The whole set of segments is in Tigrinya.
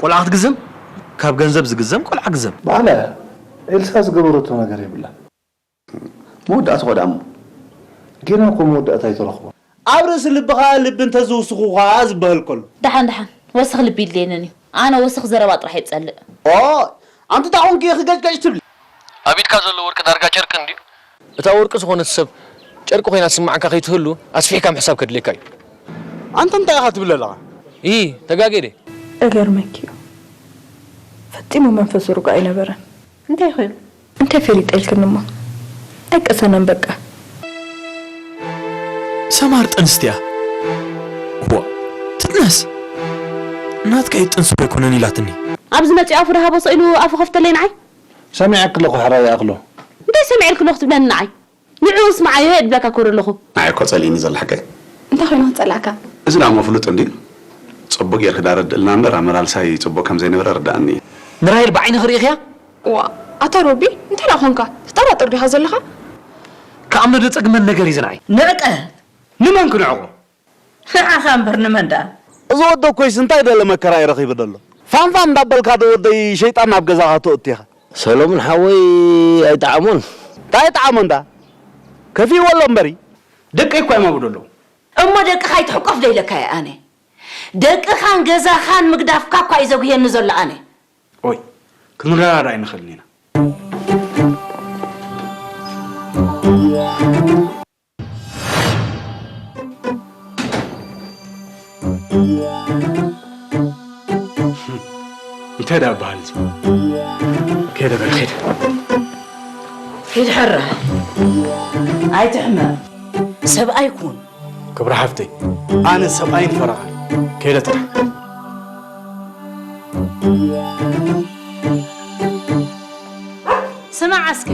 ቆልዓ ክትግዘም? ካብ ገንዘብ ዝግዘም ቆልዓ ግዘም። ባዕላ እያ። ኤልሳ ዝገበረቶ ነገር የብላን። መወዳእትኡ ደኣ እሞ? ጌና እኮ መወዳእታ ኣይተረኽቦን። ኣብ ርእሲ ልብኻ ልቢ እንተዝውስኹኻ ዝበሃል ከሎ። ደሓን ደሓን፣ ወስኽ ልቢ የድልየንን እዩ። ኣነ ወስኽ ዘረባ ጥራሕ እየ ዝጸልእ። ኦ፣ ኣንቲ እንታይ ኮንኪ ኢኺ ገጭገጭ ትብሊ? ኣብ ኢድካ ዘሎ ወርቂ ዳርጋ ጨርቂ እንድዩ። እታ ወርቂ ዝኾነት ሰብ ጨርቂ ኮይና ትስምዓካ ከይትህሉ ኣስፊሕካ ምሕሳብ ከድልየካ እዩ። ኣንተ እንታይ ኢኻ ትብል ዘለኻ? ኢ፣ ተጋጌ ድየ? እገርመኪ እዩ። ፈጺሙ መንፈሱ ርጉእ ኣይነበረን። እንታይ ኮይኑ? እንታይ ፈሊጠ ኢልክኒ እሞ? ኣይቀሰነን በቃ። ሰማር ጥንስቲ እያ። ዋ፣ ትጥነስ። ናትካ እዩ ጥንሲ እኮ ኣይኮነን ኢላትኒ። ኣብዚ መጺኡ ኣፉ ደሃቦ ሰኢሉ ኣፉ ከፍተለይ ንዓይ። ሰሚዐኪ ኣለኹ ሕራይ ይኣኽሎ። እንታይ ሰሚዐልኪ ኣለኹ ትብለኒ ንዓይ? ንዕኡ ስምዓዮ እየ ድብለካ እኮ ደለኹ። ንዓይ እኮ ጸሊእኒ ዘሎ ሓቀይ። እንታይ ኮይኑ ክጸላእካ? እዚ ደኣ እሞ ፍሉጥ እንድዩ። ጽቡቕ ጌርኪ ደኣ ኣረድእልና እምበር ኣመላልሳይ ጽቡቕ ከም ዘይነበረ ርድኣኒ እዩ። ንራሄል ብዓይንኺ ርኢኽያ? ዋእ ኣታ ሮቢ እንታይ ደኣ ኾንካ? ትጠራጠር ዲኻ ዘለኻ? ክኣምኖ ዶ ጸግመኒ ነገር እዩ እዚ ንዓይ። ንዕቀት ንመን ክንዕቑ? ንዓኻ እምበር ንመን ደኣ? እዚ ወዲ እኮይስ እንታይ ደለ መከራ እዩ ረኺቡ ደሎ። ፋንፋን እንዳበልካ ዶ ወደይ ሸይጣን ናብ ገዛኻ ተእቱ ኢኻ። ሰሎሙን ሓወይ ኣይጠዓሞን። እንታይ ይጥዓሞ እንዳ ከፊእዎ ኣሎ እምበሪ። ደቀይ እኳ እዮም ኣብኡ ደለዉ። እሞ ደቅኻ ኣይትሕቆፍ ዶ ኢለካ እየ ኣነ። ደቅኻን ገዛኻን ምግዳፍካ እኳ እዩ ዘጉህየኒ ዘሎ ኣነ። ኦይ ክንረዳዳእ ኣይንኽእልን ኢና። እንታይ ደኣ በሃል እዚ? ከይደ በል ኺድ። ኪድ ሕራይ ኣይትሕመቕ ሰብኣይ ኩን። ክብራ ሓፍተይ ኣነ ሰብኣይን ፈረቓን ከይደ ጥራሕ። ስማዕ እስከ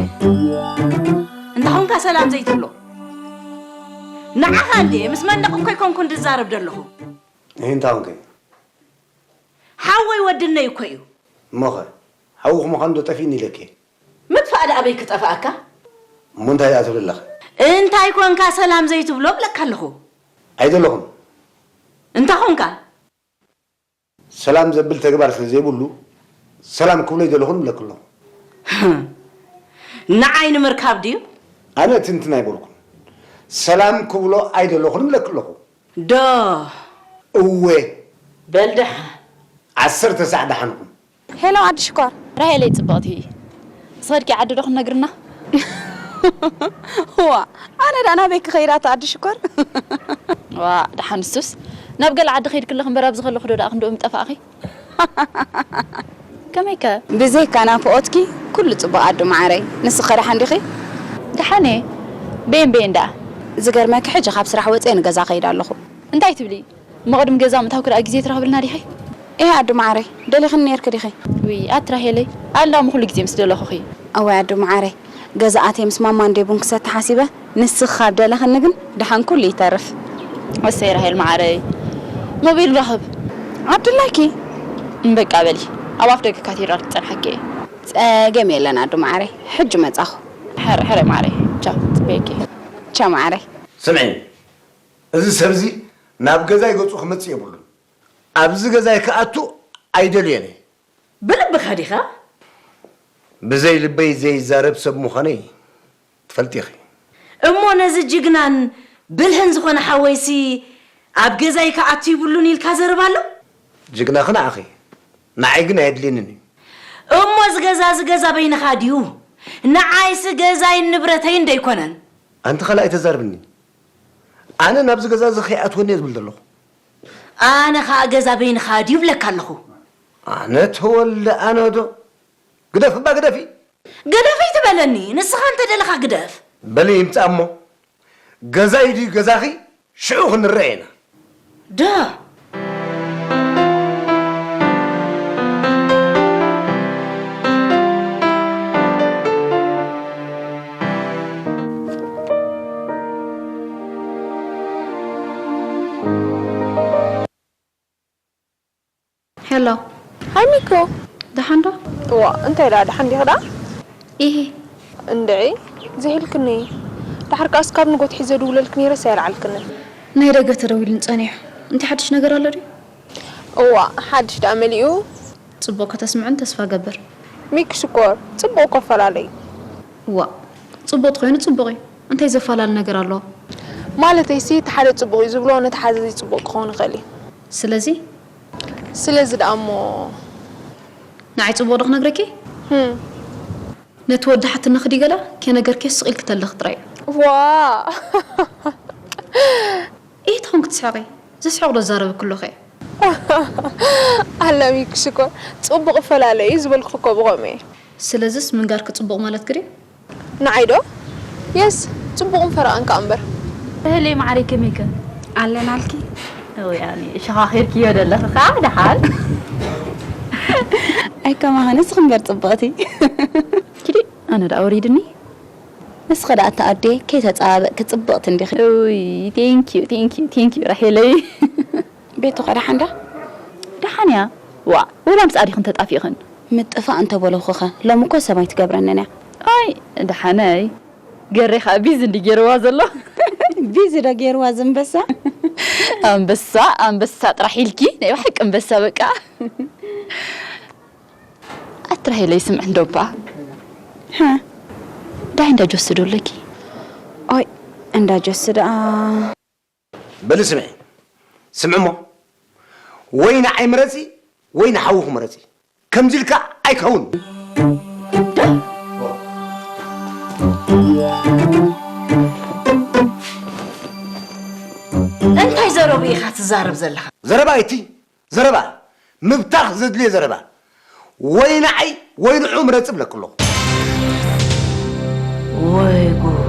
እንታኾንካ ሰላም ዘይትብሎ ንዓኻ እንድየ ምስ መንደቕ እኮ ኣይኮንኩን ድዛረብ ደለኹ። እህ እንታኾንከ? ሓወይ ወድነይ እኮ እዩ። እሞኸ ሓውኺ ምዃኑ ዶ ጠፊእኒ ኢለኪ እየ። ምጥፋእ ደኣ ኣበይ ክጠፍኣካ? እሞ እንታይ ደኣ ትብሊ ኣለኺ? እንታይ ኮንካ ሰላም ዘይትብሎ እብለካ ኣለኹ። ኣይደለኹን። እንታ ኾንካ? ሰላም ዘብል ተግባር ስለ ዘይብሉ ሰላም ክብሎ ኣይደለኹን እብለኪ ኣለኹ። ንዓይ ንምርካብ ድዩ? ኣነ ትንትን ኣይበልኩን። ሰላም ክብሎ ኣይደለኹን እብለኪ ኣለኹ። ዶ? እወ። በል ደሓን። ዓሰርተ ሳዕ ደሓንኩም። ሄሎ ዓዲ ሽኮር። ራሄለይ ጽብቕቲ፣ ዝኸድኪ ዓዲ ዶ ክትነግርና? ዋእ፣ ኣነ ደኣ ናበይ ክኸይድ ኣቲ ዓዲ ሽኮር? ዋእ፣ ደሓን ንሱስ ናብ ገለ ዓዲ ከይድኪ ኣለኺ እምበር ኣብዚ ከለኹ ዶ ደኣ ክንድኡ ምጠፋእኺ? ከመይከ? ብዘይካ ናፍቖትኪ ኩሉ ጽቡቕ ኣዱ መዓረይ። ንስኺኸ ደሓን ዲኺ? ደሓን እየ። በየን በየን ደኣ? ዝገርመኪ ሕጂ ካብ ስራሕ ወጺኤ ንገዛ እኸይድ ኣለኹ። እንታይ ትብሊ? እሞ ቅድሚ ገዛ ምእታውኪ ደኣ ግዜ ትረኽብልና ዲኺ? ኤህ ኣዱ መዓረይ፣ ደሊኽኒ ኔርኪ ዲኺ? ውይ ኣቲ ራሄለይ፣ ኣላ እሞ ኩሉ ግዜ ምስ ደለኹኺ። እዋይ ኣዱ መዓረይ፣ ገዛ ኣትየ ምስ ማማ እንድየ ቡን ክሰቲ ሓሲበ፣ ንስኺ ካብ ደለኽኒ ግን ደሓን ኩሉ ይተርፍ። እሰይ ራሄል መዓረይ፣ ሞቢል ንራኸብ። ዓብዱላኪ። እምበቃ በሊ፣ ኣብ ኣፍ ደገ ካቴድራል ክጸንሓኪ እየ። ጸገም የለን ኣዱ መዓረይ፣ ሕጂ መጻኹ። ሕራይ ሕራይ መዓረይ፣ ቻው፣ ጽበየኪ እየ። ቻው መዓረይ። ስምዒ፣ እዚ ሰብዚ ናብ ገዛይ ገጹ ክመጽእ የብሉን። ኣብዚ ገዛይ ክኣቱ ኣይደልዮን እየ። ብልብኻ ዲኻ? ብዘይ ልበይ ዘይዛረብ ሰብ ምዃነይ ትፈልጢ ኢኺ። እሞ ነዚ ጅግናን ብልህን ዝኾነ ሓወይሲ ኣብ ገዛይ ክኣቱ ይብሉን ኢልካ ዘረባ ኣሎ? ጅግናኺ ንዓኺ፣ ንዓይ ግን ኣየድልየንን እዩ። እሞ እዚ ገዛ እዚ ገዛ በይንኻ ድዩ? ንዓይሲ ገዛይን ንብረተይን ዶ ኣይኮነን? ኣንቲ ካልእ ኣይተዛርብኒ። ኣነ ናብዚ ገዛ እዚ ከይኣትወኒ እየ ዝብል ዘለኹ። ኣነ ኸኣ ገዛ በይንኻ ድዩ እብለካ ኣለኹ። ኣነ ተወልደ ኣነ ዶ? ግደፊ እባ ግደፊ። ግደፍ ኣይትበለኒ፣ ንስኻ እንተ ደለኻ ግደፍ። በሊ ይምጻእ እሞ፣ ገዛይ ድዩ ገዛኺ ሽዑ ክንረኣይ ኢና። ዶ። ሄሎ። ሃይ ሚኮ፣ ደሓን ዶ? እዋእ፣ እንታይ ደኣ ደሓን ዲኺ ደኣ? ኢሂ። እንድዒ፣ ዘይኢልክኒ። ደሓር ከኣስ ካብ ንጎት ሒዘ ድውለልኪ ነይረስ ኣየልዓልክንን። ናይ ደገ ተደዊሉኒ ጸኒሑ። እንታይ ሓድሽ ነገር ኣሎ ድዩ? እዋእ፣ ሓድሽ ደኣ መሊኡ። ጽቡቕ ከተስምዕን ተስፋ ገብር። ሚኪ ሽኮር፣ ጽቡቕ እኮ ኣፈላለዩ። ዋእ፣ ጽቡቕ ተኾይኑ ጽቡቕ እዩ። እንታይ ዘፋላሊ ነገር ኣለዎ? ማለተይሲ፣ እቲ ሓደ ጽቡቕ እዩ ዝብሎ፣ ነቲ ሓደ ዘይጽቡቕ ክኸውን ይኽእል እዩ። ስለዚ ስለዚ ደኣ እሞ ንዓይ ጽቡቕ ዶ ክነግረኪ? ህም፣ ነቲ ወዲ ሓትኒ ክዲ ገላ ከነገርኪ ስቕ ኢልኪ ተለኺ ጥራይ እዩ። ዋ ኢሂ፣ ትኾን ክትስሕቒ? ዘስሕቕ ዶ ዛረብኪ ኣለኹ? ኣለሚ ክሽኮር፣ ጽቡቕ እፈላለ እዩ ዝበልኩ እኮ ብኸምኡ እየ። ስለዚስ ምንጋርኪ ጽቡቕ ማለት ግዲ? ንዓይ ዶ? የስ፣ ጽቡቕን ፈረቓን ከኣ እምበር። እህለይ ማዕረይ፣ ከመይከ? ኣለናልኪ። ወይ ኣነ ሸኻኺርክዮ ደለኺ ከዓ ደሓን። ኣይከማኸ ንስኺ እምበር ጽብቕቲ። ኪዲ ኣነ ደኣ ወሪድኒ። ንስኺ ደኣ እታ ኣዴ ከይተጸባበቕኪ ጽብቕቲ እንዲኺ። ውይ፣ ቴንኪዩ ቴንኪዩ ቴንኪዩ ራሄለይ። ቤቱ ኸ ደሓን ዳ? ደሓን እያ። ዋ፣ ወላ ምስ ኣዲኽን ተጣፊእኽን። ምጥፋእ እንተበለኹኸ ሎሚ እኮ ሰብ ኣይትገብረንን እያ። ኣይ ደሓነይ። ገሬ ኸኣ ቢዚ እንዲ ገይርዋ ዘሎ። ቢዚ ዶ ገይርዋ ዘንበሳ? ኣንበሳ ኣንበሳ ጥራሕ ኢልኪ፣ ናይ ብሓቂ ኣንበሳ በቃ። ኣትራሄለይ ስምዕ እንዶ እባ። ሃ፣ ዳይ እንዳ ጆስ ዶ ኣለኪ? ኦይ፣ እንዳ ጆስ ደኣ። በሊ ስምዒ፣ ስምዒ እሞ፣ ወይ ንዓይ ምረጺ ወይ ንሓውኺ ምረጺ። ከምዚ ኢልካ ኣይከውን። እንታይ ዘረቡ ኢኻ ትዛረብ ዘለኻ? ዘረባ እቲ ዘረባ ምብታኽ ዘድልዮ ዘረባ፣ ወይ ንዓይ ወይ ንዑ ምረጺ እብለኪ ኣለኹ። ወይ ጉድ!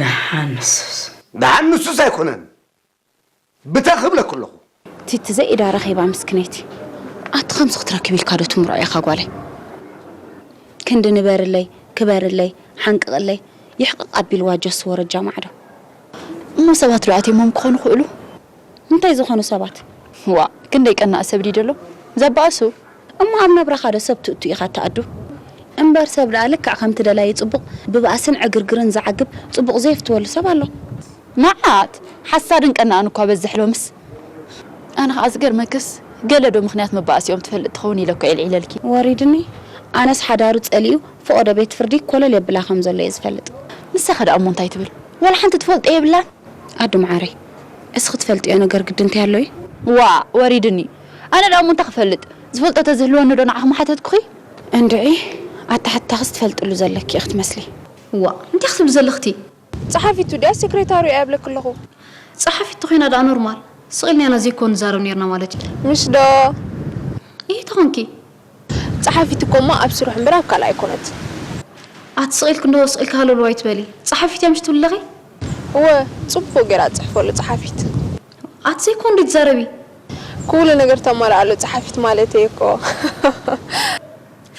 ደሓን ንሱስ። ደሓን ንሱስ ኣይኮነን፣ ብተኽ እብለኪ ኣለኹ። ቲቲ ዘኢዳ ረኺባ ምስክነይቲ። ኣቲ ከምዚ ክትረክብ ኢልካ ዶ ትምርዖ ኢኻ ጓለይ? ክንዲ ንበርለይ፣ ክበርለይ፣ ሓንቅቕለይ፣ ይሕቕቕ ኣቢልዋ ጆስ ወረጃ ማዕዶ። እሞ ሰባት ዶ ኣትየሞም ክኾኑ ክእሉ? እንታይ ዝኾኑ ሰባት? ዋ፣ ክንደይ ቀናእ ሰብ ድዩ ደሎ? ዘባእሱ። እሞ ኣብ ናብራኻ ዶ ሰብ ትእቱ ኢኻ ትኣዱ? እምበር ሰብ ደኣ ልክዕ ከምቲ ደላዪ ጽቡቕ ብባእስን ዕግርግርን ዝዓግብ ጽቡቕ ዘየፍትወሉ ሰብ ኣሎ። መዓት ሓሳድን ቀናእን እኳ በዝሕ ሎምስ። ኣነ ኸዓ ዝገርመክስ ገለ ዶ ምኽንያት መባእሲኦም ትፈልጥ ትኸውን ኢለ እኮ እየ ልዒለልኪ። ወሪድኒ። ኣነስ ሓዳሩ ጸሊኡ ፈቐዶ ቤት ፍርዲ ኮለል የብላ ከም ዘሎ እየ ዝፈልጥ። ንሳኸ ደኣ እሞ እንታይ ትብል? ዋላ ሓንቲ ትፈልጦ የብላን። ኣዱ መዓረይ፣ እስኺ ትፈልጥዮ ነገር ግዲ እንታይ ኣሎ እዩ? ዋ ወሪድኒ። ኣነ ደኣ እሞ እንታይ ክፈልጥ? ዝፈልጦ ተዝህልወኒ ዶ ንዓኹም ሓተትኩኺ? እንድዒ ኣተሓትታኽስ ትፈልጥሉ ዘለኪ ኢኺ ትመስሊ። ዋ እንታይ ክትብሊ ዘለኽቲ? ጸሓፊቱ ድያ ሴክሬታሪ እያ እብለኪ ኣለኹ። ጸሓፊት ተኾይና ደኣ ኖርማል ስቕ ኢልና ኢና ዘይኮን ንዛረብ ነርና ማለት እዩ። ምሽ ዶ? ይህ ተኾንኪ ጸሓፊት እኮ እሞ ኣብ ስርሑ እምበር ኣብ ካልእ ኣይኮነትን። ኣቲ ስቕ ኢልኪ እንዶ ስቕ ኢልኪ ሃለሉ ኣይትበሊ። ጸሓፊት እያ ምሽ ትብሊ ኣለኺ? እወ ጽቡቕ ገይራ ትጽሕፈሉ ጸሓፊት። ኣቲ ዘይኮን ዶ ትዛረቢ? ኩሉ ነገር ተማልኣሉ ጸሓፊት ማለተይ እኮ።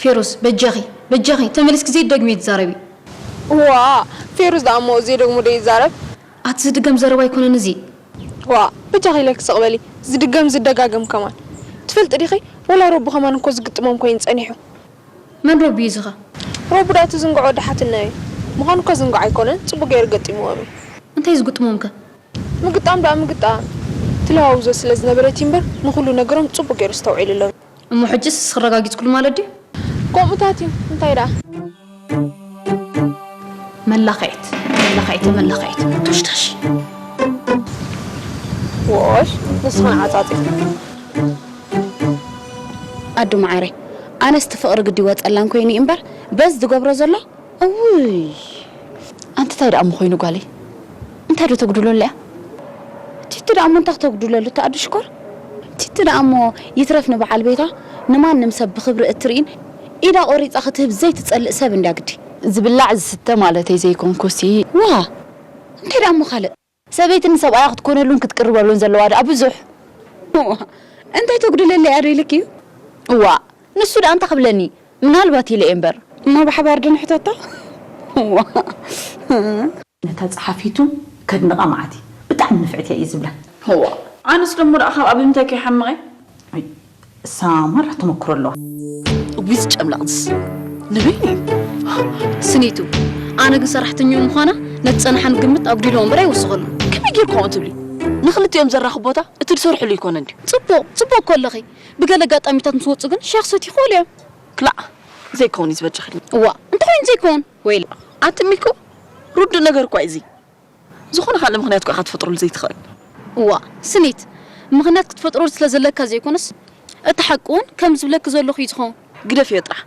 ፌሩዝ በጃኺ በጃኺ ተመሊስኪ ዘይትደግምዮ ትዛረቢ። ዋ ፌሩዝ ደኣ እሞ ዘይደግሞ ዶ ይዛረብ? ኣቲ ዝድገም ዘረባ ኣይኮነን እዚ። ዋ በጃኺ ኢለኪ ስቕ በሊ። ዝድገም ዝደጋገም ከማን ትፈልጢ ዲኺ? ወላ ረቡ ከማን እኮ ዝግጥሞም ኮይኑ ጸኒሑ። መን ረቢ እዩ ዝኸ? ረቡ ደኣ እቲ ዝንግዖ ወዲ ሓትነ እዩ። ምዃኑ እኮ ዝንግዖ ኣይኮነን ጽቡቕ ገይሩ ገጢምዎም እዩ። እንታይ ዝግጥሞም ከ? ምግጣም ደኣ ምግጣም። ትለዋውዞ ስለ ዝነበረት እዩ እምበር ንኹሉ ነገሮም ጽቡቕ ገይሩ ኣስተውዒሉሎም። እሞ ሕጅስ ስረጋጊጽኩሉ ማለት ድዩ? ከምኡታት እዩ እንታይ ደኣ? መላኽዒት መላኽዒት መላኽዒት ቱሽታሽ። ዎሽ ንስኽን ዓጻጺ። ኣዱ መዓረይ፣ ኣነስ እቲ ፍቕሪ ግዲ ይወጸላን ኮይኑ እዩ እምበር በዚ ዝገብሮ ዘሎ እውይ። ኣንቲ እንታይ ደኣ እሞ ኮይኑ ጓለይ? እንታይ ዶ ተጉድሎ ኣለያ? ቲቲ ደኣ እሞ እንታይ ክተጉድለሉ ተኣዱ ሽኮር? ቲቲ ደኣ እሞ ይትረፍ ንበዓል ቤታ ንማንም ሰብ ብኽብሪ እትርእን ኢዳ ቆሪጻ ክትህብ ዘይትጸልእ ሰብ እንድያ ግዲ። ዝብላዕ ዝስተ ማለተይ ዘይኮንኩሲ። ዋ እንታይ ደኣ እሞ ካልእ? ሰበይቲ ንሰብኣያ ክትኮነሉን ክትቅርበሉን ዘለዋ ደኣ ብዙሕ። እንታይ ተጉድለለይ ኣዶ ኢልክ እዩ? እዋ ንሱ ደኣ እንታይ ክብለኒ? ምናልባት ኢለ እየ እምበር። እሞ ብሓባር ዶ ንሕተቶ? ዋ ነታ ጸሓፊቱ ከድንቓ መዓት እዩ። ብጣዕሚ ንፍዕቲ እየ እዩ ዝብላ። እዋ ኣነስ ደሞ ደኣ ካብ ኣብ ምንታይ ከይሓምቐ? እሳ ማራ ተመክሮ ኣለዋ። እዊዝ ጨምላቕስ ንበይኑ እዩ። ስኒቱ ኣነ ግን ሰራሕተኛኡ ምዃና ነቲ ጸናሓን ግምት ኣጉዲልዎ እምበር ኣይወስኸሉ። ከመይ ጌርኩ ከምኡ ትብሊ? ንክልቲኦም ዘራኽብ ቦታ እቲ ዝሰርሕሉ ኣይኮነን ድዩ? ጽቡቕ፣ ጽቡቕ እኮ ኣለኺ። ብገለ ኣጋጣሚታት ምስ ወጹ ግን ሻሂ ክሰትዩ ይኽእሉ እዮም። ክላእ፣ ዘይከውን እዩ ዝበጃኽልኒ። እዋ፣ እንታይ ኮይኑ ዘይከውን? ወይላ። ኣቲ ሚኮ፣ ርዱእ ነገር እኳ እዩ እዚ። ዝኾነ ካልእ ምኽንያት እኳ ኢኻ ትፈጥረሉ ዘይትኽእል። እዋ፣ ስኒት፣ ምኽንያት ክትፈጥረሉ ስለ ዘለካ ዘይኮነስ፣ እቲ ሓቂ እውን ከም ዝብለኪ ዘለኹ እዩ ዝኸውን። ግደፍዮ ጥራሕ።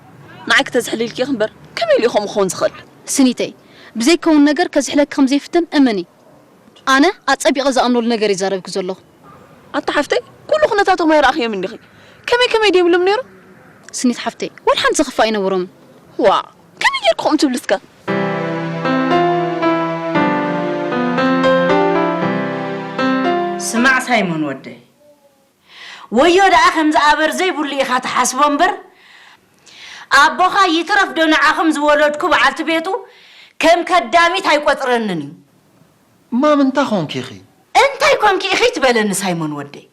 ንዓይ ክተዝሕልልኪ ኢኺ እምበር፣ ከመይ ኢሉ እዩ ከምኡ ክኸውን ዝኽእል? ስኒተይ፣ ብዘይከውን ነገር ከዝሕለኪ ከም ዘይፍትን እመኒ። ኣነ ኣጸቢቐ ዝኣምነሉ ነገር ይዛረብኪ ዘለኹ። ኣታ ሓፍተይ፣ ኩሉ ኩነታቶም ኣይረኣኽዮም እንዲኺ? ከመይ ከመይ ድዮም ኢሎም ነይሮም? ስኒት ሓፍተይ፣ ወላ ሓንቲ ዝኽፋእ ኣይነበሮምን። ዋእ፣ ከመይ ጌርኪ ከምኡ ትብሊ እስከ? ስማዕ ሳይሞን ወደይ፣ ወዮ ደኣ ከምዚ ኣበር ዘይብሉ ኢኻ ትሓስቦ እምበር፣ ኣቦኻ ይትረፍ ዶ ንዓኹም ዝወለድኩ በዓልቲ ቤቱ ከም ከዳሚት ኣይቆጽረንን እዩ። ማም፣ እንታይ ኾንኪ ኢኺ? እንታይ ኮንኪ ኢኺ ትበለኒ ሳይሞን ወደይ?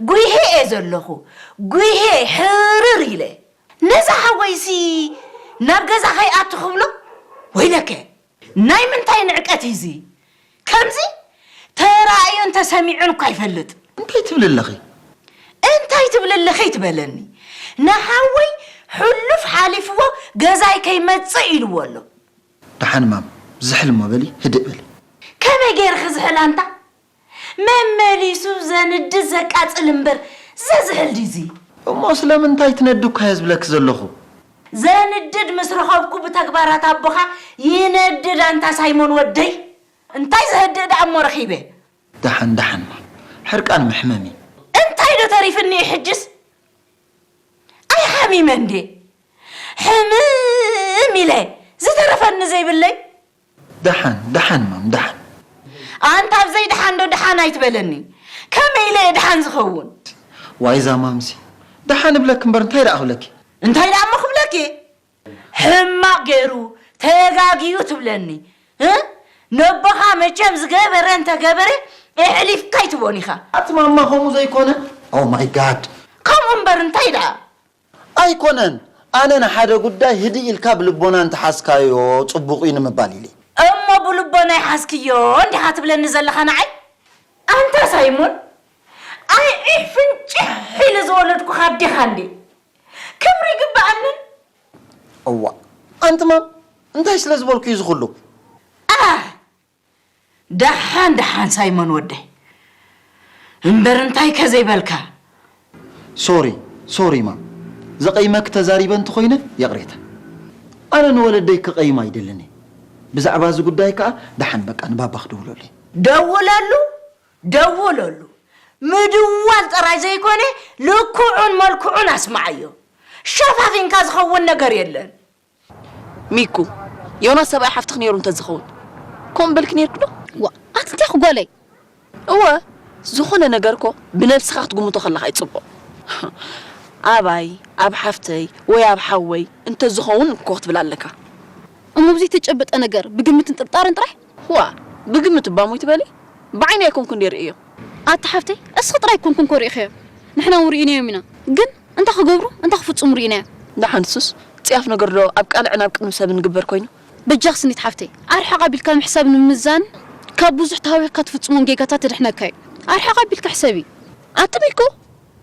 ጉሂ እየ ዘለኹ፣ ጉሂ ሕርር ኢለ። ነዛ ሓወይሲ ናብ ገዛ ከይኣቱ ክብሎ? ወይለከ፣ ናይ ምንታይ ንዕቀት እዩ እዚ? ከምዚ ተራእዮን ተሰሚዑን እኳ ይፈልጥ። እንታይ ትብሊ ኣለኺ? እንታይ ትብሊ ኣለኺ ትበለኒ? ንሓወይ ሕሉፍ ሓሊፍዎ ገዛይ ከይመጽእ ኢልዎ ኣሎ። ደሓን ማም፣ ዝሕል እሞ በሊ፣ ህድእ በሊ። ከመይ ገይርኺ ዝሕል ኣንታ? መመሊሱ ዘንድድ ዘቃጽል እምበር ዘዝሕል ድዩ እዚ? እሞ ስለምንታይ ትነዲ እኳ እየ ዝብለኪ ዘለኹ። ዘንድድ ምስ ረኸብኩ ብተግባራት ኣቦኻ ይነድድ ኣንታ ሳይሞን ወደይ። እንታይ ዘህድእ ደኣ እሞ ረኺበ? ደሓን፣ ደሓን ማም። ሕርቃን መሕመሚ። እንታይ ዶ ተሪፍኒ እዩ ሕጅስ? ኣይሓሚመ እንዴ? ሕምም ኢለ ዝተረፈኒ ዘይብለይ? ደሓን፣ ደሓን ማም፣ ደሓን። ኣንታ ኣብ ዘይደሓን ዶ ደሓን ኣይትበለኒ። ከመይ ኢለ እየ ደሓን ዝኸውን? ዋይ እዛ ማምሲ። ደሓን እብለኪ እምበር እንታይ ደኣ ክብለኪ? እንታይ ደኣ እሞ ክብለኪ? ሕማቕ ገይሩ ተጋግዩ ትብለኒ። እ? ነቦኻ መቸም ዝገበረ እንተገበረ ኣሕሊፍካ ኣይትቦን ኢኻ። ኣቲ ማማ ከምኡ ዘይኮነ። Oh my God። ከምኡ እምበር እንታይ ደኣ? ኣይኮነን። ኣነ ንሓደ ጉዳይ ህድእ ኢልካ ብልቦና እንተሓዝካዮ ጽቡቕ እዩ ንምባል ኢለ። እሞ ብልቦና ይሓዝክዮ እንዲኻ ትብለኒ ዘለኻ ንዓይ? ኣንታ ሳይሞን፣ ኣይ ዒሕ ፍንጭሕ ኢለ ዝወለድኩኻ ኣዴኻ እንዴ? ክብሪ ይግብኣንን? እዋ፣ ኣንቲ ማም፣ እንታይ ስለ ዝበልኩ እዩ ዝኹሉ? ኣህ! ደሓን ደሓን ሳይሞን ወደይ። እምበር እንታይ ከ ዘይበልካ? ሶሪ፣ ሶሪ ማም። ዘቐይመክ ተዛሪበ እንተኾይነ ይቕሬታ። ኣነ ንወለደይ ክቐይም ኣይደልን እየ። ብዛዕባ እዚ ጉዳይ ከኣ ደሓን በቃ ንባባ ክድውለሉ እየ። ደውለሉ፣ ደውለሉ። ምድዋል ጥራይ ዘይኮነ ልክዑን መልክዑን ኣስምዓዮ። ሸፋፊንካ ዝኸውን ነገር የለን። ሚኩ፣ ዮናስ ሰብኣይ ሓፍትኽ ነይሩ እንተዝኸውን፣ ከምኡ በልኪ ነይርኪ ዶ? ዋ፣ ኣቲ እንታይ ክጓለይ? እወ፣ ዝኾነ ነገር እኮ ብነብስኻ ክትግምቶ ከለኻ እዩ ጽቡቕ። ኣባይ፣ ኣብ ሓፍተይ ወይ ኣብ ሓወይ እንተዝኸውን እኮ ክትብል ኣለካ። እሞ ብዘይተጨበጠ ነገር ብግምትን ጥርጣርን ጥራይ? ዋ፣ ብግምት እባ ሞይ ትበሊ? ብዓይኒ ኣይኮንኩ እንደ ርእዮ። ኣቲ ሓፍተይ፣ እስኺ ጥራይ ኣይኮንኩን እኮ ርኢኽዮ። ንሕና እውን ርኢናዮም ኢና። ግን እንታይ ክገብሩ፣ እንታይ ክፍጽሙ ርኢናዮም። ደሓን ንሱስ፣ ጽያፍ ነገር ዶ ኣብ ቃልዕን ኣብ ቅድሚ ሰብን ዝግበር ኮይኑ? በጃኺ ስኒት ሓፍተይ፣ ኣርሕቕ ኣቢልካ ምሕሳብ ንምምዛን ካብ ብዙሕ ተሃዊኽካ ትፍጽሞም ጌጋታት የድሕነካ እዩ። ኣርሕቕ ኣቢልካ ሕሰቢ። ኣቲ ሚኮ፣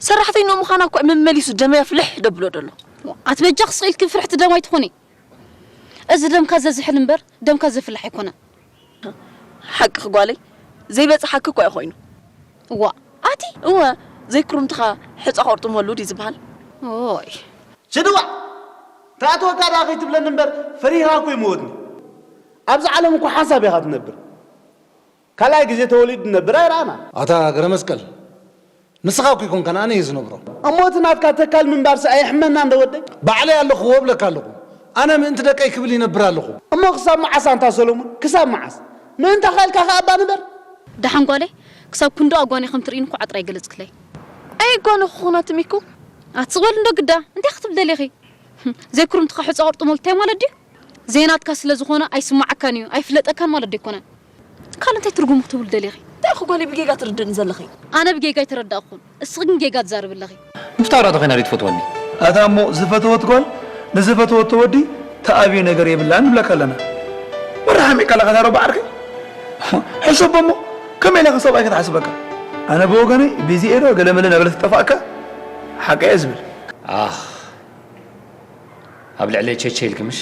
ሰራሕተይንኡ ምዃና እኮ መመሊሱ ደመያ ፍልሕ ደብሎ ደሎ። ኣቲ በጃኺ ስቕ ኢልኪ ፍርሕቲ ደም ኣይትኹኒ። እዚ ደምካ ዘዝሕል እምበር ደምካ ዘፍልሕ ኣይኮነን። ሓቅኺ ጓለይ፣ ዘይበጽሓኪ እኳ እዩ ኮይኑ። እዋ፣ ኣቲ? እወ፣ ዘይክሩምትኻ ሕጻ ቆርጥመሉ ድዩ ዝበሃል? ኦይ። ሽድዋ! ተኣትወካ ደኣ ከይትብለኒ እምበር፣ ፈሪህኻ እኮ ይመወትኒ። ኣብዚ ዓለም እኮ ሓንሳብ ኢኻ ትነብር። ካልኣይ ግዜ ተወሊዱ ዝነብር ኣይረኣና። ኣታ ገረመስቀል፣ ንስኻ እኮ ኣይኮንካን፣ ኣነ እየ ዝነብሮ። እሞ እቲ ናትካ ተካል ምንባርሲ ኣየሕመናን ዶ ወደይ? ባዕለይ ኣለኹዎ እብለካ ኣለኹ። ኣነ ምእንቲ ደቀይ ክብል ይነብር ኣለኹ። እሞ ክሳብ መዓስ ኣንታ ሰሎሞን? ክሳብ መዓስ? ምእንታኻ ኢልካ ከኣ እባ ንበር። ደሓን ጓለይ፣ ክሳብ ክንድኡ ኣጓንየ ከም ትርእይኒ እኮ ዓጥራይ ገለጽክለይ። ኣይጓነኹኹን ኣቲ ሚኩ። ኣቲ ስቕ በሊ እንዶ ግዳ፣ እንታይ ክትብሊ ደሊኺ? ዘይክሩምትኻ ሑጻ ቁርጥመሉ እንታይ ማለት ድዩ? ዘይናትካ ስለ ዝኾነ ኣይስማዓካን እዩ፣ ኣይፍለጠካን ማለት ዶ ኣይኮነን? ካልእ እንታይ ትርጉሙ ክትብሉ ደሊኺ? እንታይ ኢኺ ጓለይ ብጌጋ ትርድእኒ ዘለኺ? ኣነ ብጌጋ ኣይተረዳእኩን፣ እስኺ ግን ጌጋ ትዛረቢ ኣለኺ። ምፍታው ዶ ተኾይና ድዩ ትፈትወኒ? ኣታ እሞ ዝፈተወት ጓል ንዝፈተወቶ ወዲ ተኣብዮ ነገር የብላን ንብለካ ኣለና። ወረ ሓሚቕካ ኣለኻ ታሮ ብዓርከይ? ሕሰቦ እሞ፣ ከመይ ኢልካ ሰብኣይ ክትሓስበካ? ኣነ ብወገነይ፣ ቤዚኤ ዶ ገለመለ እናበለት ትጠፋእካ፣ ሓቂ እየ ዝብል። ኣኽ፣ ኣብ ልዕለይ ቸቸ ኢልኪ ምሽ?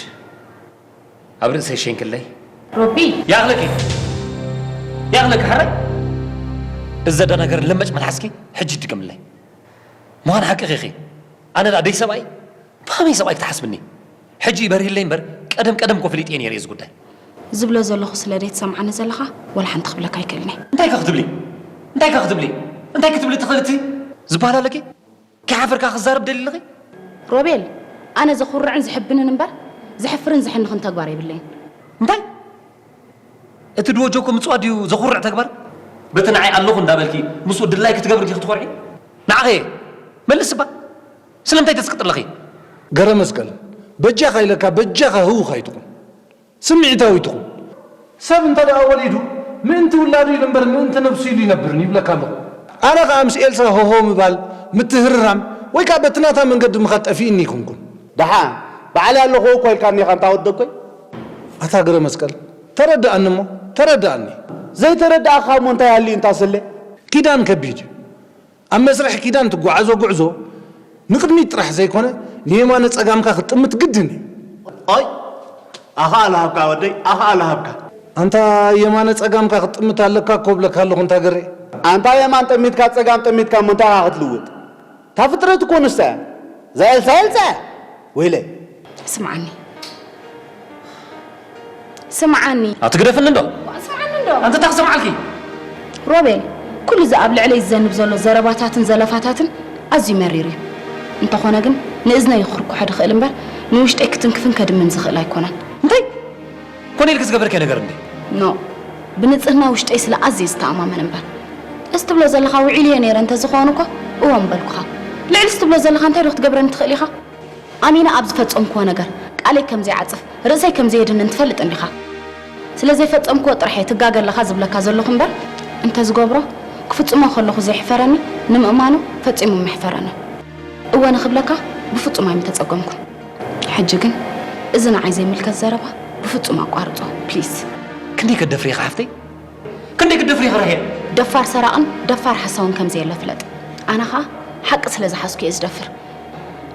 ኣብ ርእሰይ ሸንክለይ? ሮቢ! ያኽለኪ! ያኽለኪ፣ ሓራይ! እዚ ዘደናገር ለመጭ መልሓስኪ ሕጂ ይድገምለይ። ምዃን ሓቅኺ ኢኺ። ኣነ ደኣ ደይ ሰብኣይ? ብኸመይ ሰብኣይ ክትሓስብኒ? ሕጂ በሪህለይ እምበር፣ ቀደም ቀደም እኮ ፈሊጠ ነይረ እዚ ጉዳይ። ዝብሎ ዘለኹ ስለ ደይትሰምዓኒ ዘለኻ፣ ወላ ሓንቲ ክብለካ ኣይክእልን እየ። እንታይ ከ ክትብሊ? እንታይ ከ ክትብሊ? እንታይ ክትብሊ ትኽእሊ እቲ ዝበሃል ኣለኪ? ከይሓፈርካ ክዛረብ ደሊ ኣለኺ? ሮቤል፣ ኣነ ዘኹርዕን ዝሕብንን እምበር፣ ዘሕፍርን ዘሕንኽን ተግባር የብለይን። እንታይ? እቲ ድወጆ እኮ ምጽዋት ድዩ ዘኹርዕ ተግባር? በቲ ንዓይ ኣለኹ እንዳበልኪ፣ ምስኡ ድላይኪ ትገብሪ ዲኺ ትኾርዒ? ንዓኸ መልስ እባ። ስለምንታይ ተስቅጥ ኣለኺ? ገረ መስቀል፣ በጃኻ ኢለካ፣ በጃኻ ህውኽ ኣይትኹን። ስምዒታዊ ትኹን። ሰብ እንተ ደኣ ወሊዱ፣ ምእንቲ ውላዱ ኢሉ እምበር፣ ምእንቲ ነብሱ ኢሉ ይነብርን ይብለካ ኣለኹ። ኣነ ኸኣ ምስ ኤልሳ ሆሆ ምባል፣ ምትህርራም፣ ወይ ከኣ በቲ ናታ መንገዲ ምኻድ ጠፊእኒ ኣይኮንኩን። ደሓን፣ ባዕለይ ኣለኹ እኮ ኢልካኒ ኢኻ፣ እንታ ወደኮይ። ኣታ ገረ መስቀል፣ ተረድኣኒ እሞ፣ ተረድኣኒ። ዘይተረድኣኻ እሞ እንታይ ሃልዩ እንታ ስለ? ኪዳን ከቢድ እዩ። ኣብ መስርሕ ኪዳን ትጓዓዞ ጉዕዞ ንቕድሚት ጥራሕ ዘይኮነ ንየማነ ጸጋምካ ክትጥምት ግድን እዩ። ኦይ! ኣኻ ኣልሃብካ ወደይ፣ ኣኻ ኣልሃብካ። ኣንታ የማነ ጸጋምካ ክትጥምት ኣለካ እኮ እብለካ ኣለኹ እንታ ገሬ። ኣንታ የማን ጠሚትካ ጸጋም ጠሚትካ እሞ እንታይ ኢኻ ክትልውጥ? እታ ፍጥረት እኮ ንሳ እያ። እዛ ኤልሳ ኤልሳ እያ። ወይለይ። ስምዓኒ። ስምዓኒ። ኣቲ ግደፍኒ እንዶ። ስምዓኒ እንዶ። ኣንተ እንታይ ክሰምዓልኪ? ሮቤል፣ ኩሉ እዚ ኣብ ልዕለይ ዝዘንብ ዘሎ ዘረባታትን ዘለፋታትን ኣዝዩ መሪር እዩ። እንተኾነ ግን ንእዝነይ ክኹርኩሖ ድኽእል እምበር ንውሽጠይ ክትንክፍን ከድምን ዝኽእል ኣይኮነን። እንታይ? ኮነ ኢልኪ ዝገበርክዮ ነገር እንዴ? ኖ። ብንጽህና ውሽጠይ ስለ ኣዝየ ዝተኣማመን እምበር። እዚ ትብሎ ዘለኻ ውዒለዮ ነይረ እንተዝኸውን እኮ እወ ምበልኩኻ። ልዕሊ እዚ ትብሎ ዘለኻ እንታይ ዶ ክትገብረኒ ትኽእል ኢኻ? ኣሚነ ኣብ ዝፈጸምክዎ ነገር ቃለይ ከም ዘይዓጽፍ፣ ርእሰይ ከም ዘየድንን ትፈልጥ እንዲኻ። ስለ ዘይፈጸምክዎ ጥራሕ እየ ትጋገ ኣለኻ ዝብለካ ዘለኹ እምበር፣ እንተ ዝገብሮ፣ ክፍጽሞ ከለኹ ዘየሕፈረኒ፣ ንምእማኑ ፈጺሙ መሕፈረኒ። እወ ንኽብለካ ብፍጹም ኣይምተጸገምኩን። ሕጂ ግን፣ እዚ ንዓይ ዘይምልከት ዘረባ ብፍጹም ኣቋርጾ፣ ፕሊስ። ክንደይ ክትደፍሪ ኢኻ ሓፍተይ? ክንደይ ክትደፍሪ ኢኺ ራሄል? ደፋር ሰራቕን ደፋር ሓሳውን ከም ዘየለ ፍለጥ። ኣነ ኸኣ ሓቂ ስለ ዝሓዝኩ እየ ዝደፍር።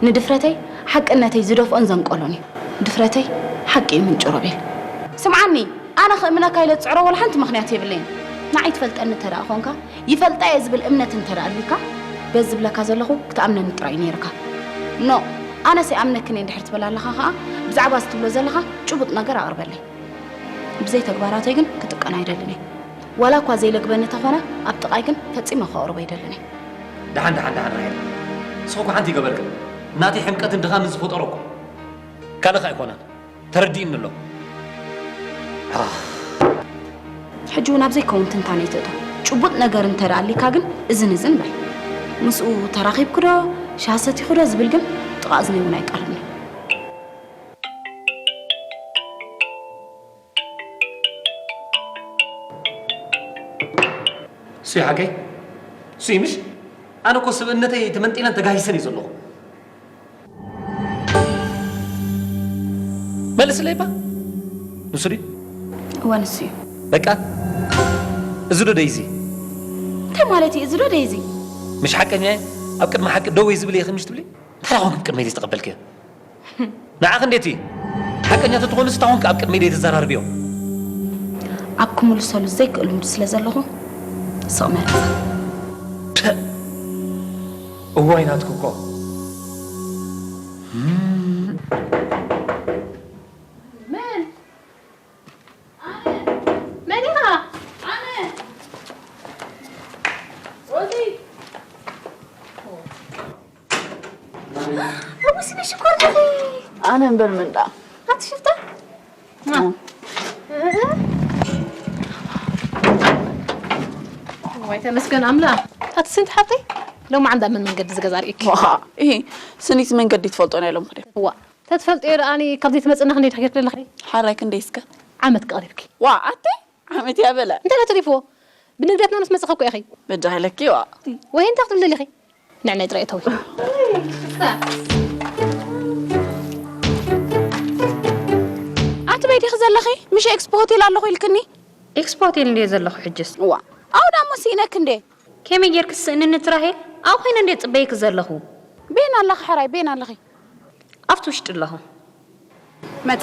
ንድፍረተይ ሓቅነተይ ዝደፍኦን ዘንቀሎን እዩ። ድፍረተይ ሓቂ እዩ ምንጩ ሮቤል። ስምዓኒ፣ ኣነ ክእምነካ ኢለ ዝጽዕሮ ወላ ሓንቲ ምኽንያት የብለይን። ንዓይ ትፈልጠኒ እንተ ደኣ ኾንካ፣ ይፈልጣ እየ ዝብል እምነት እንተ ደኣ ኣልዩካ፣ በዚ ዝብለካ ዘለኹ ክትኣምነኒ ጥራይ እዩ ነይርካ። ኖ፣ ኣነስ ይኣምነክን እየ እንድሕር ትብል ኣለኻ ኸኣ፣ ብዛዕባ እዚ ትብሎ ዘለኻ ጭቡጥ ነገር ኣቕርበለይ። ብዘይ ተግባራተይ ግን ክጥቀን ኣይደልን እየ። ዋላ እኳ ዘይለግበኒ ተኾነ፣ ኣብ ጥቓይ ግን ፈጺመ ከቕርቦ ኣይደልን እየ። ደሓን፣ ደሓን፣ ደሓን ራሄል። ንስኺ እኮ ሓንቲ ይገበርክን። ናተይ ሕምቀትን ድኻምን ዝፈጠሮ እኮ ካልእ ኣይኮነን። ተረዲእኒ ኣሎ። ኣኽ። ሕጂ እውን ኣብ ዘይከውን ትንታነ ኣይትእቶ። ጭቡጥ ነገር እንተ ደኣ ኣሊካ ግን እዝን እዝን በል። ምስኡ ተራኺብኩ ዶ፣ ሻሂ ሰቲኹ ዶ ዝብል ግን ጥቓ እዝነይ እውን ኣይቀርብን እዩ። እሱ እዩ ሓቀይ? እሱ እዩ ምሽ? ኣነ እኮ ስብእነተይ ተመንጢለን ተጋሂሰን እዩ ዘለኹ። መልስለይ እባ። ንሱ ድዩ? እወ፣ ንሱ እዩ። በቃ? እዚ ዶ ደይዚ? እንታይ ማለት እዩ? እዚ ዶ ደይዚ? ምሽ ሓቀኛ እየ? ኣብ ቅድሚ ሓቂ ደው እየ ዝብል እየ ምሽ ትብሊ? እንታይ ደኣ ኮንኪ ኣብ ቅድመይ ዘይተቐበልክዮ? ንዓኺ እንዴት እዩ? ሓቀኛ ተትኾንስ እንታይ ኮንኪ ኣብ ቅድመይ ዘይተዘራርብዮ? ኣብ ክምልሰሉ ዘይክእል ልምዲ ስለ ዘለኹ ስቕ መረጸ። ተ-፣ እዋይ ናትኪ እኮ። መን? ኣነ። መን ኢኻ? ኣነ። ሮዚ። ሕጉስኒ ሽኮር ዲኺ? ኣነ እምበር መን ደኣ? ኣቲ ሽፍታ? ማ? እ? ወይ ተመስገን ኣምላኽ። ኣቲ ስንቲ ሓብተይ፣ ሎማዓንቲ ኣብ መን መንገዲ ዝገዛ ርእኪ? ዋ፣ እሂ፣ ስኒት መንገዲ ትፈልጦ ናይ ሎምኸ ድያ? እዋ፣ ተትፈልጥዮ ደኣኒ ካብ ዘይትመጽእና ክንደይ ድሕር ኣለኺ? ሓራይ ክንደይ እስከ? ዓመት ቀሪብኪ። ዋ፣ ኣቲ ዓመት እያ በለ። እንታይ ተሪፍዎ? ብንግደትና ምስ መጻኺ እኮ ኢኺ። በጃ ሃይለኪ ዋ። ወይ እንታይ ክትብሊ ደሊኺ? ንዕናይ ጥራይ እተዊ። ኣቲ በይ ዲኺ ዘለኺ? ምሽ ኤክስፖ ሆቴል ኣለኹ ኢልክኒ? ኤክስፖ ሆቴል እንድየ ዘለኹ ሕጅስ። ዋ፣ ኣብኡ ዳሞ ስኢነኪ እንዴ? ከመይ ጌርክ ትስእንኒ ትራሄል? ኣብ ኮይነ እንደ ጽበይክ ዘለኹ። ቤን ኣለኺ ሕራይ፣ ቤን ኣለኺ? ኣብቲ ውሽጢ ኣለኹ። መጻ።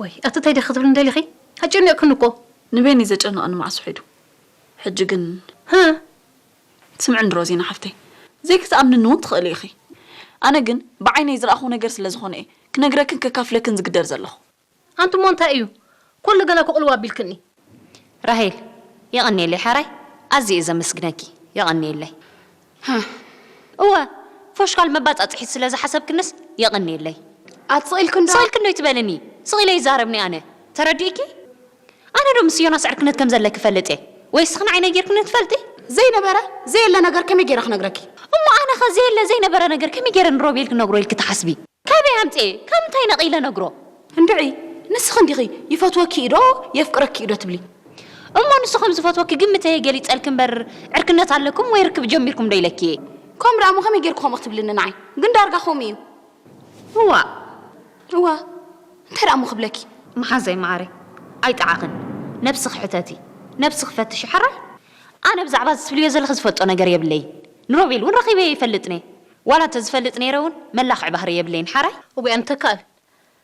ወይ፣ ኣቲ እንታይ ዲኺ ክትብልኒ ደሊኺ? ኣጨኒቕክኒ እኮ። ንቤኒ ዘጨነቐኒ መዓስ ውሒዱ? ሕጂ ግን፣ ህ? ስምዕኒ ሮዚና ሓፍተይ፣ ዘይክትኣምንኒ እውን ትኽእሊ ኢኺ። ኣነ ግን ብዓይነይ ዝረኣኹ ነገር ስለ ዝኾነ እየ ክነግረክን ከካፍለክን ዝግደር ዘለኹ። ኣንቲ እሞ እንታይ እዩ? ኩሉ ገለ ክቕልው ኣቢልክኒ። ራሄል፣ የቐንየለይ ሓራይ፣ ኣዝየ እየ ዘመስግነኪ። የቐንየለይ። ሃ። እወ፣ ፎሽካል መባጻጽሒት ስለ ዝሓሰብክንስ የቐንየለይ። ኣቲ ስቕ ኢልክን ዶ? ስቕ ኢልክን ዶ ይትበልኒ? ስቕ ኢለ ይዛረብኒ ኣነ። ተረዲእኪ? ኣነ ዶ ምስ ዮናስ ዕርክነት ከም ዘለኪ እፈልጥ እየ? ወይስ ንስኺ ንዓይ ነጊርክኒ ትፈልጢ? ዘይነበረ፣ ዘየለ ነገር ከመይ ገይረ ክነግረኪ? እሞ ኣነ ኸ ዘየለ ዘይነበረ ነገር ከመይ ገይረ ንሮቤል ክነግሮ ኢልኪ ትሓስቢ? ካበይ ኣምፅኤ? ካብ ምንታይ ነቒለ ነግሮ? እንድዒ፣ ንስኺ እንዲኺ ይፈትወኪ እዩ ዶ የፍቅረኪ እዩ ዶ ትብሊ? እሞ ንሱ ከም ዝፈትወኪ ግምተ እየ ገሊፀልኪ እምበር፣ ዕርክነት ኣለኩም ወይ ርክብ ጀሚርኩም ዶ ኢለኪ እየ? ከምኡ ደኣ እሞ ከመይ ጌርኩ ከምኡ ክትብልኒ ንዓይ? ግን ዳርጋ ከምኡ እዩ። እዋ። እዋ፣ እንታይ ደኣ እሞ ክብለኪ? መሓዛይ መዓረይ፣ ኣይጠዓኽን። ነብስኺ ሕተቲ፣ ነብስኺ ፈትሺ ሓራይ። ኣነ ብዛዕባ እዚ ትብልዮ ዘለኺ ዝፈልጦ ነገር የብለይን። ንሮቤል እውን ረኺበዮ ኣይፈልጥን እየ። ዋላ እንተዝፈልጥ ነይረ እውን መላኽዒ ባህሪ የብለይን ሓራይ። እወ፣ ኣንተካል።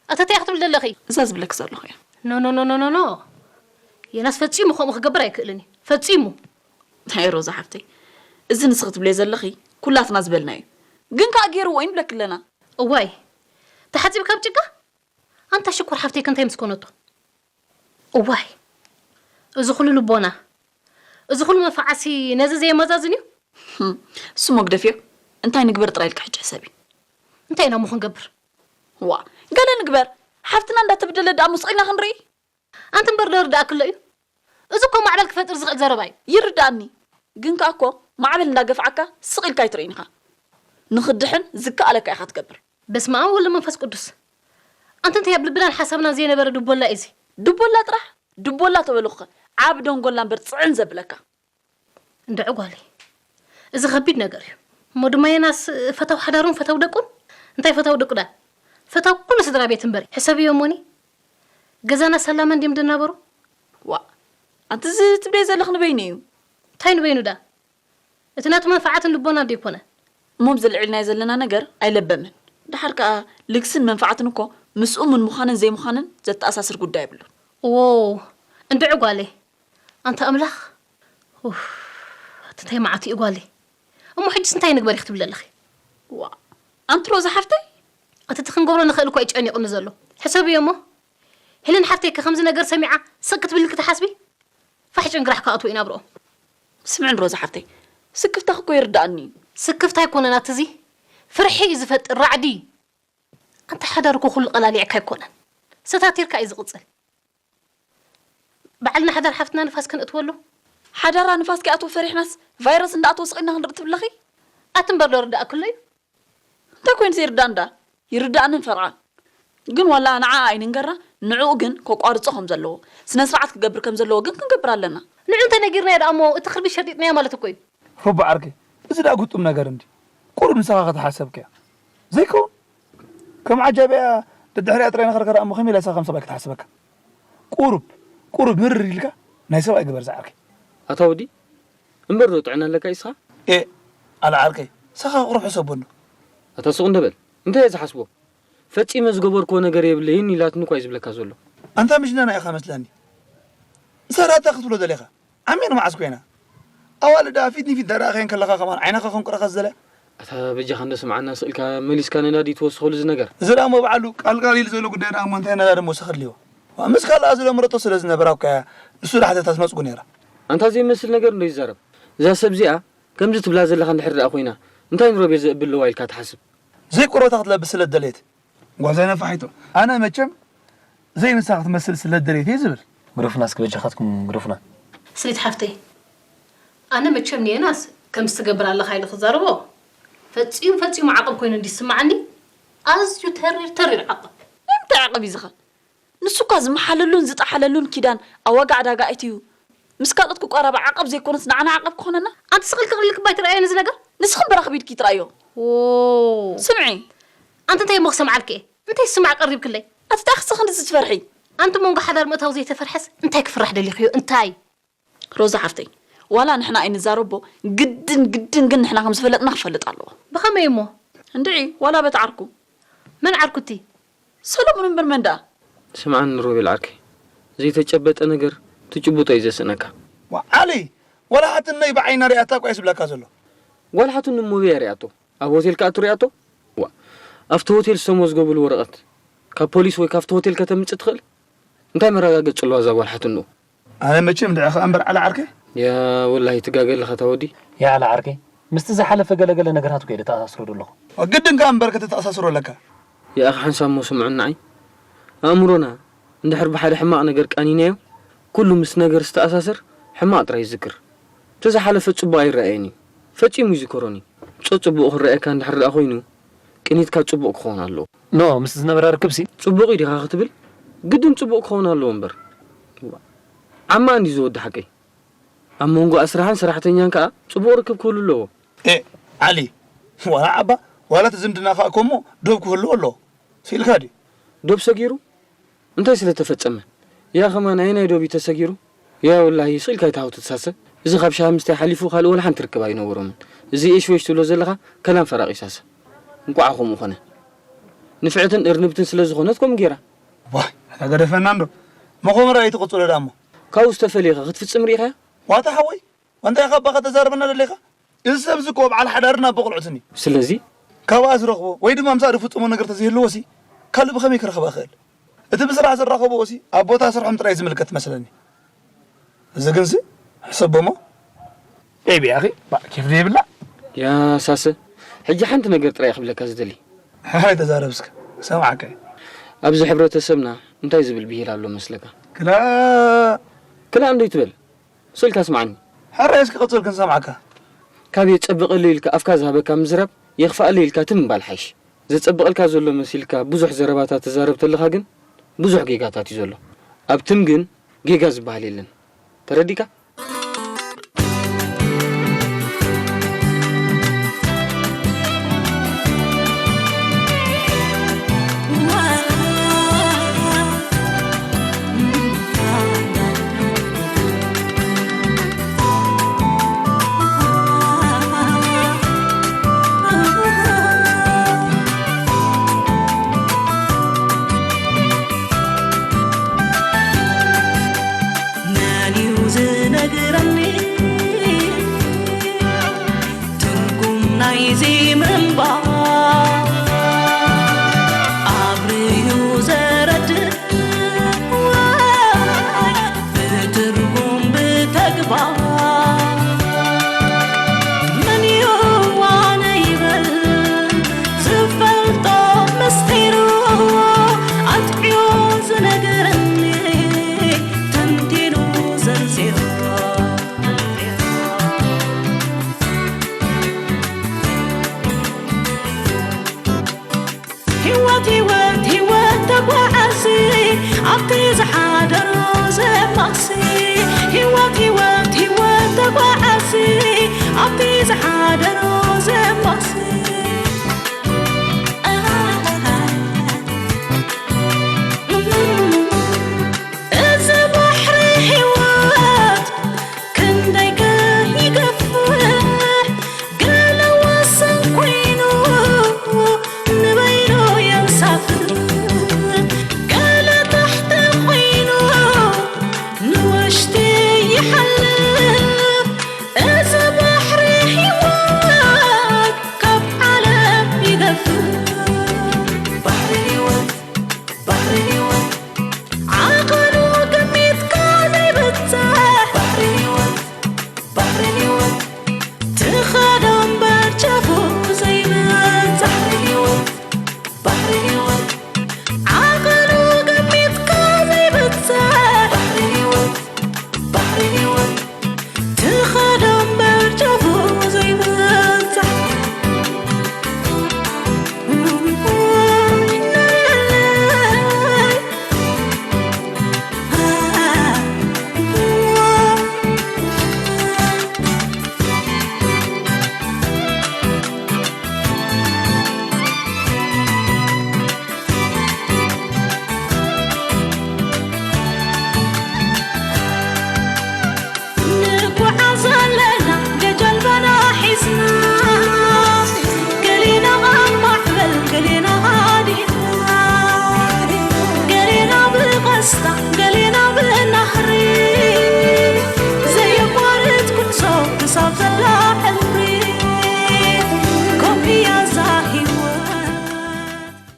ኣታ እንታይ ክትብል ዘለኺ? እዛ ዝብለኪ ዘለኹ እያ። ኖ፣ ኖ፣ ኖ፣ ኖ፣ ኖ፣ ኖ። የናስ ፈጺሙ ከምኡ ክገብር ኣይክእልን እዩ። ፈጺሙ። ኣይ ሮዛ ሓፍተይ፣ እዚ ንስኺ ትብልዮ ዘለኺ ኩላትና ዝበልናዮ እዩ። ግን ከኣ ገይርዎ እዩ ንብለኪ ኣለና። እዋይ፣ ተሓጺብካ ኣብ ጭቃ? ኣንታ ሽኮር ሓፍተይ ከ እንታይ ምስ ኮነቶ? እዋይ፣ እዚ ኩሉ ልቦና፣ እዚ ኩሉ መፋዓሲ ነዚ ዘየመዛዝን እዩ? ህም፣ እሱ መግደፍዮ። እንታይ ንግበር ጥራይ ኢልካ ሕጂ ሕሰቢ። እንታይ ኢና እሞ ክንገብር? ዋ፣ ገለ ንግበር። ሓፍትና እንዳተበደለት ደኣ እሞ ስቕ ኢልና ክንርኢ? ኣንቲ እምበር ዶ ይርድኣኪ ኣሎ እዩ? እዚ እኮ ማዕበል ክፈጥር ዝኽእል ዘረባ እዩ። ይርድኣኒ። ግን ከኣ እኮ ማዕበል እንዳገፍዓካ ስቕ ኢልካ ኣይትርእይን ኢኻ። ንኽድሕን ዝከኣለካ ኢኻ ትገብር። በስመ ኣብ ወወልድ ወመንፈስ ቅዱስ። ኣንቲ እንታይ ኣብ ልብናን ሓሳብናን ዘይነበረ ድቦላ እዩ እዚ? ድቦላ ጥራሕ? ድቦላ ተበልኹኸ ዓቢ ደንጎላ እምበር ጽዕን ዘብለካ። እንድዒ ጓለይ፣ እዚ ከቢድ ነገር እዩ። እሞ ድማ የናስ ፈታው ሓዳሩን ፈታው ደቁን? እንታይ ፈታው ደቁ ደኣ? ፈታው ኩሉ ስድራ ቤት እምበር። ሕሰብዮ እሞኒ፣ ገዛና ሰላም እንድዮም ዝናበሩ? ዋእ፣ ኣንቲ እዚ ትብልዮ ዘለኺ ንበይኑ እዩ። እንታይ ንበይኑ ደኣ? እቲ ናቱ መንፍዓትን ልቦናን ዶ ኣይኮነን? እሞ ኣብዚ ኣልዒልናዮ ዘለና ነገር ኣይለበምን። ደሓር ከኣ ልግስን መንፍዓትን እኮ ምስ እሙን ምዃንን ዘይምዃንን ዘተኣሳስር ጉዳይ የብሉን። እዎ፣ እንድዒ ጓለይ፣ ኣንታ ኣምላኽ፣ ኡፍ፣ ኣቲ እንታይ መዓት እዩ ጓለይ። እሞ ሕጅስ እንታይ ንግበር ኢኺ ትብሊ ኣለኺ? ዋእ፣ ኣንቲ ሮዛ ሓፍተይ። ኣቲ እቲ ክንገብሮ ንኽእል እኮ እዩ ጨኒቑኒ ዘሎ። ሕሰብዮ እሞ፣ ሄለን ሓፍተይ ከ ከምዚ ነገር ሰሚዓ ስቕ ክትብልልኪ ትሓስቢ? ፋሕ ጭንግራሕ ክኣትዎ እዩ ናብርኦም። ስምዕን ሮዛ ሓፍተይ፣ ስክፍታኺ እኮ ይርድኣኒ እዩ። ስክፍታ ኣይኮነን ኣቲ እዚ፣ ፍርሒ እዩ ዝፈጥር፣ ራዕዲ። ኣንታ ሓዳር እኮ ኩሉ ቀላሊዕካ ኣይኮነን፣ ሰታቲርካ እዩ ዝቕጽል። በዓልና ሓዳር ሓፍትና ንፋስ ከነእትወሉ። ሓዳራ ንፋስ ከይኣትዎ ፈሪሕናስ ቫይረስ እንዳኣተወ ስቕ ኢልና ክንርኢ ትብለኺ? ኣቲ እምበር ዶ ርዳእክሎ እዩ? እንታይ ኮይኑ ዘይርዳእ እንዳ? ይርዳእንን ፈርዓን። ግን ዋላ ንዓ ኣይንንገራ፣ ንዕኡ ግን ከቋርጾ ከም ዘለዎ፣ ስነ ስርዓት ክገብር ከም ዘለዎ ግን ክንገብር ኣለና። ንዑ እንተ ነጊርናዮ ደኣ እሞ እቲ ክርቢት ሸርጢጥናዮ ማለት እኮ እዩ። ሩባ ዓርከይ፣ እዚ ደኣ ግጡም ነገር እንዲ። ቁሩብ ንስኻ ከተሓሰብካያ። ዘይከውን። ከም ዓጃቢያ ደድሕሪኣ ጥራይ ንኸርከራ እሞ ከመይ ኢላ ንስኻ ከም ሰብኣይ ክትሓስበካ? ቁሩብ፣ ቁሩብ ምርር ኢልካ ናይ ሰብኣይ ግበር ዝዓርከይ። ኣታ ወዲ፣ እምበር ዶ ጥዕና ኣለካ ኢስኻ? ኤ፣ ኣላ ዓርከይ፣ ንስኻ ቁሩብ ሕሰቦ እንዶ። ኣታ ስቕ እንዶ በል፣ እንታይ እየ ዝሓስቦ? ፈጺመ ዝገበርክዎ ነገር የብለይን ኢላትኒ እኳ እዩ ዝብለካ ዘሎ። ኣንታ ምሽ ናና ኢኻ መስለኒ። ንሳ ደኣ እንታይ ክትብሎ ደሊኻ? ዓሚቕ መዓስ ኮይና? ኣዋልዳ ፊት ንፊት ተራእኸን ከለኻ ከማን ዓይንኻ ከንቁረኻ ዝደልያ? ኣታ በጃኻ እንዶ ስምዓና ስቕ ኢልካ መሊስካ ነዳዲ ትወስኸሉ እዚ ነገር። እዚ ደኣ እሞ ባዕሉ ቃልቃል ኢሉ ዘሎ ጉዳይ ደኣ እሞ እንታይ ነዳዲ ምወሰኸ ኣድልይዎ? ዋ፣ ምስ ካልኣ ዝለመደቶ ስለ ዝነበራ እኮ እያ ንሱ ደኣ ሓቲታ ትመጽጉ ነይራ። ኣንታ ዘይመስል ነገር እንዶ ይዛረብ። እዛ ሰብ እዚኣ ከምዚ ትብላ ዘለኻ እንድሕር ደኣ ኮይና እንታይ ንሮቤል ዘእብል ኣለዋ ኢልካ ትሓስብ? ዘይቆረበታ ክትለብስ ስለ ዝደለየት። ጓዛይ ነፋሒቶ። ኣነ መቸም ዘይንሳ ክትመስል ስለ ዝደለየት እየ ዝብል። ግደፉና እስኪ በጃኻትኩም ግደፉና። ስኒት ሓፍተይ፣ ኣነ መቸም ንየናስ ከምዚ ትገብር ኣለኻ ኢለ ክዛረቦ ፈጺሙ ፈጺሙ ዓቐብ ኮይኑ እንዲ ዝስምዓኒ፣ ኣዝዩ ተሪር ተሪር ዓቐብ። ንምንታይ ዓቐብ እዩ ዝኸ? ንሱ እኳ ዝመሓለሉን ዝጠሓለሉን ኪዳን ኣብ ዋጋ ዕዳጋ ኣእትዩ ምስ ካልኦት ክቋራባዕ ዓቐብ ዘይኮነስ ንዓና ዓቐብ ክኾነና? ኣንቲ ስቕ ኢልኪ ክልክባ ኣይትረኣዮን እዚ ነገር? ንስኺ እምበር ኣኽቢድኪ ትረኣዮ። ዎ። ስምዒ፣ ኣንቲ እንታይ እሞ ክሰምዓልኪ እየ? እንታይ ስማዕ ቀሪብክለይ? ኣቲ ዳኣ ክስኽ ንዚ ትፈርሒ? ኣንቲ መንጎ ሓዳር ምእታው ዘይተፈርሐስ እንታይ ክፍራሕ ደሊኽዮ? እንታይ? ሮዛ ሓፍተይ፣ ዋላ ንሕና ኣይንዛረቦ፣ ግድን ግድን ግን ንሕና ከም ዝፈለጥና ክፈልጥ ኣለዎ። ብኸመይ እሞ? እንድዒ፣ ዋላ በቲ ዓርኩ። መን ዓርኩ እቲ? ሰሎሙን እምበር መን ደኣ? ስምዓኒ ሮቤል ዓርከይ፣ ዘይተጨበጠ ነገር ትጭብጦ እዩ ዘስእነካ። ዋ ዓሊ፣ ዋላ ሓትነይ ብዓይና ሪኣታ እኳ እዩ ዝብለካ ዘሎ። ጓል ሓትኑ እሞ በይ ሪኣቶ? ኣብ ሆቴል ክኣቱ ሪኣቶ? ዋ፣ ኣብቲ ሆቴል ዝተመዝገቡሉ ወረቐት ካብ ፖሊስ ወይ ካብቲ ሆቴል ከተምጽእ ትኽእል? እንታይ መረጋገጺ ኣለዋ እዛ ጓል ሓትኑ? ኣነ መቸም ድዕኻ እምበር ዓሊ ዓርከይ። ያ ወላሂ ትጋገ ኣለኻ እታ ወዲ። ያ ዓሊ ዓርከይ፣ ምስቲ ዝሓለፈ ገለገለ ነገራት እኮ እየ ደተኣሳስሮ ዘለኹ። ግድን ከኣ እምበር ከተተኣሳስሮ ኣለካ። ያኣኺ ሓንሳብ እሞ ስምዑ ንዓይ። ኣእምሮና እንድሕር ብሓደ ሕማቕ ነገር ቃኒናዮ፣ ኩሉ ምስ ነገር ዝተኣሳሰር ሕማቕ ጥራይ ይዝክር። እቲ ዝሓለፈ ጽቡቕ ኣይረኣየን እዩ። ፈጺሙ ይዝከሮን እዩ። ጸጽቡቕ ክረኣየካ እንድሕር ደኣ ኮይኑ፣ ቅኒትካ ጽቡቕ ክኸውን ኣለዎ። ኖ፣ ምስ ዝነበረ ርክብሲ? ጽቡቕ እዩ ዲኻ ክትብል? ግድን ጽቡቕ ክኸውን ኣለዎ እምበር። ዓማ እንዲ ዝወዲ ሓቀይ። ኣብ መንጎ ኣስራሕን ሰራሕተኛን ከኣ ጽቡቕ ርክብ ክህሉ ኣለዎ። ኤ፣ ዓሊ፣ ዋላ ዓባ፣ ዋላ እቲ ዝምድና ከኣ ከምኡ ዶብ ክህልዎ ኣለዎ። ስኢልካ ድዩ? ዶብ ሰጊሩ? እንታይ ስለ ተፈጸመ? ያ ከማን ኣየናይ ዶብ እዩ ተሰጊሩ? ያ ወላሂ፣ ስቕ ኢልካ ኣይትሃውትት ሳሰ። እዚ ካብ ሻሂ ምስታይ ሓሊፉ ካልእ ወላ ሓንቲ ርክብ ኣይነበሮምን። እዚ ኤሽወሽ ትብሎ ዘለኻ ከላም ፈራቒ ሳሰ። እንቋዕ ከምኡ ኾነ። ንፍዕትን እርንብትን ስለ ዝኾነት ከምኡ ጌራ። ዋይ፣ ኣታ ገደፈና እንዶ። መኾመራ ኣይትቕጽሎ ደኣ እሞ። ካብኡ ዝተፈልየ ኸ ክትፍጽም ርኢኻያ? ዋታ ሓወይ፣ ዋንታ ኢኻ ኣባኻ ተዛርበና ደለኻ? እዚ ሰብ እዚ እኮ በዓል ሓዳርን ኣቦ ቆልዑትን እዩ። ስለዚ? ካብኣ ዝረኽቦ ወይ ድማ ምስኣ ዝፍጽሞ ነገር ተዘይህልዎ ሲ፣ ካልእ ብኸመይ ክረኽባ ይኽእል? እቲ ብስራሕ ዝራኸብዎ ሲ፣ ኣብ ቦታ ስርሖም ጥራይ ዝምልከት መስለኒ። እዚ ግን ሲ፣ ሕሰቦ እሞ። ኤቢ ኣኺ፣ ባ፣ ኬፍ ዘይብላ? ያ ሳሰ፣ ሕጂ ሓንቲ ነገር ጥራይ ክብለካ ዝደሊ። ሕራይ ተዛረብ እስከ፣ ሰምዓካ እየ። ኣብዚ ሕብረተሰብና እንታይ ዝብል ብሂል ኣሎ መስለካ? ክላ ክላ እንዶ ይትበል። ስልካ ስምዓኒ። ሕራይ እስኪ ቀጽል ክንሰምዓካ። ካብ የጸብቐለይ ኢልካ ኣፍካ ዝሃበካ ምዝራብ፣ የኽፍኣለይ ኢልካ ትም ምባል ሓይሽ። ዘጸብቐልካ ዘሎ መሲልካ ብዙሕ ዘረባታት ትዛረብ ተለኻ ግን፣ ብዙሕ ጌጋታት እዩ ዘሎ። ኣብ ትም ግን ጌጋ ዝበሃል የለን። ተረዲእካ? መን እዩ ዝነግረኒ ትርጉም ናይዚ ምንባር? ኣብርሁ ዘረድእ ወይ ብትርጉም ብተግባር? መን እዩ ዋነ ይበል ዝፈልጦ ምስጢሩ ኣጥዕዮ ዝነግረኒ ተንቲኑ ዘርዚሩ? ህይወት ህይወት ህይወት ተጓዓዚ ኣብቲ ዝሓደሮ ዘማሲ። ህይወት ህይወት ህይወት ተጓዓዚ ኣብቲ ዝሓደሮ